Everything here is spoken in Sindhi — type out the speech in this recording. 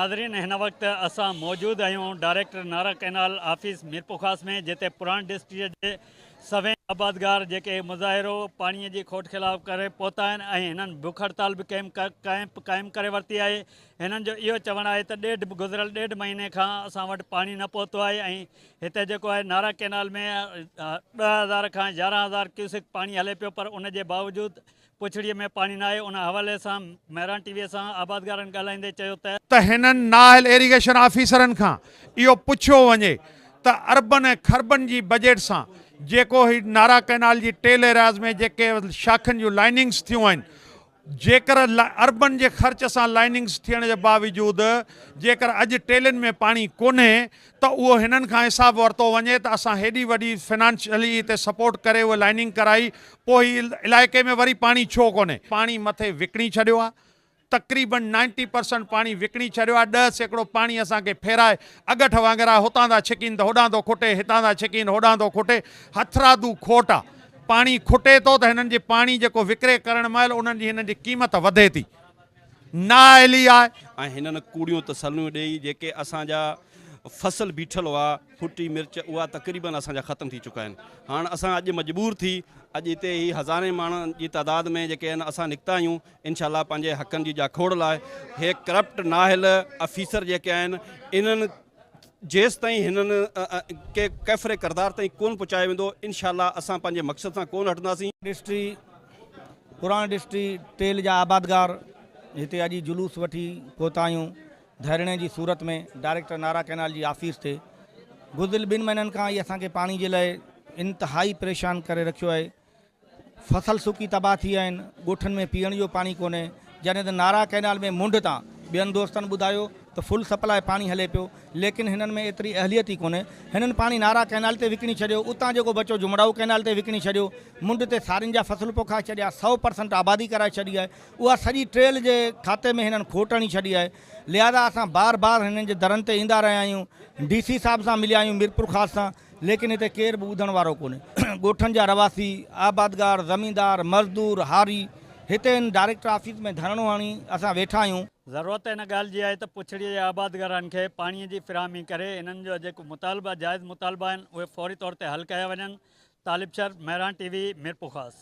ناظرين هن وقت اسان موجود آهيون director Nara canal office Mirpurkhas ۾ جتي پراڻ ڊسٽرڪٽ جي سوين آبادگار جيڪي مظاهرو پاڻي جي کوٽ خلاف ڪري پهتا آهن ۽ هنن بک هڙتال به ڪئمپ قائم ڪري ورتي آهي هنن جو اهو چوڻ آهي ته ڏيڍ گذريل ڏيڍ مهيني کان اسان وٽ پاڻي نه پهتو آهي ۽ هتي جيڪو آهي نارا ڪئنال ۾ 10000 کان 11000 ڪيوسڪ پاڻي هلي پيو پر ان جي باوجود پڇڙيء ۾ پاڻي ناهي، ان حوالي سان مهراڻ ٽي وي سان آبادگارن ڳالهائيندي چيو ته. ته هنن نااهل ايريگيشن آفيسرن کان اهو پڇيو وڃي ته اربن ۽ کربن جي بجيٽ سان جيڪو هي نارا ڪئنال جي ٽيل ايرياز ۾ جيڪي شاخن جون لائننگس ٿيون آهن جيڪر اربن جي خرچ سان لائننگس ٿيڻ جي باوجود جيڪر اڄ ٽيلن ۾ پاڻي ڪونهي ته اهو هنن کان حساب ورتو وڃي ته اسان هيڏي وڏي فنانشلي هتي سپورٽ ڪري اهي لائننگ ڪرائي پوء هي علائقي ۾ وري پاڻي ڇو ڪونهي. پاڻي مٿي وڪڻي ڇڏيو آهي تقريبن نائنٽي پرسنٽ پاڻي وڪڻي ڇڏيو آهي 10% پاڻي اسان کي ڦيرائي اڳٺ وانگر آهي هتان ٿا ڇڪين ته هوڏانهن ٿو کٽي هتان ٿا ڇڪين هوڏانهن ٿو کٽي هٿرادو کوٽ آهي پاڻي کٽي ٿو ته هنن جي پاڻي جيڪو وڪري ڪرڻ مهل انهن جي هنن جي قيمت وڌي ٿي. نااهلي آهي. ۽ هنن ڪوڙيون تسليون ڏيئي جيڪي اسان جا فصل بيٺل هئا، ڦٽي مرچ، اها تقريبن اسان جا ختم ٿي چڪا آهن. هاڻ اسان اڄ مجبور ٿي اڄ هتي هي هزارين ماڻهن جي تعداد ۾ جيڪي آهن اسان نڪتا آهيون انشاء الله پنهنجي حقن جي جاکوڙ لاء. هي ڪرپٽ نااهل آفيسر جيڪي آهن انهن جيستائين هنن کي ڪيفر ڪردار تائين ڪونه پهچايو ويندو انشاء الله اسان پنهنجي مقصد سان ڪونه هٽنداسين. ڊسٽري پراڻ ڊسٽري ٽيل جا آبادگار هتي اڄ جلوس وٺي پهتا آهيون ڌرڻي جي صورت ۾ ڊائريڪٽر نارا ڪئنال جي آفيس تي گذريل ٻن مهينن کان ئي اسان کي پاڻي جي لاء انتهائي پريشان ڪري رکيو آهي فصل سڪي تباهه ٿي ويا آهن، ڳوٺن ۾ پيئڻ جو پاڻي ڪونهي، جڏهن ته نارا ڪئنال ۾ منڍ تان ٻين دوستن ٻڌايو ته فل سپلاء پاڻي هلي پيو، ليڪن هنن ۾ ايتري اهليت ئي ڪونهي، هنن پاڻي نارا ڪئنال تي وڪڻي ڇڏيو، اتان جيڪو بچو جمڙائو ڪئنال تي وڪڻي ڇڏيو، منڍ تي سارين جا فصل پوکائي ڇڏيا، 100% آبادي ڪرائي ڇڏي آهي، اها سڄي ٽريل جي کاتي ۾ هنن کوٽ هڻي ڇڏي آهي، لهذا اسان بار بار هنن جي درن تي ايندا رهيا آهيون، ڊي سي صاحب سان مليا آهيون، ميرپورخاص سان. ليڪن هتي ڪير به ٻڌڻ وارو ڪونهي. ڳوٺن جا رهواسي، آبادگار، زميندار، مزدور، هاري هتي هن ڊائريڪٽر آفيس ۾ ڌرڻو هڻي اسان ويٺا آهيون. ضرورت ان ڳالهه جي آهي ته پڇڙيء جي آبادگارن کي پاڻيء جي فراهمي ڪري انهن جا جيڪو مطالبا جائز مطالبا آهن اهي فوري طور تي حل ڪيا وڃن. طالب شر، مهراڻ ٽي وي، ميرپورخاص.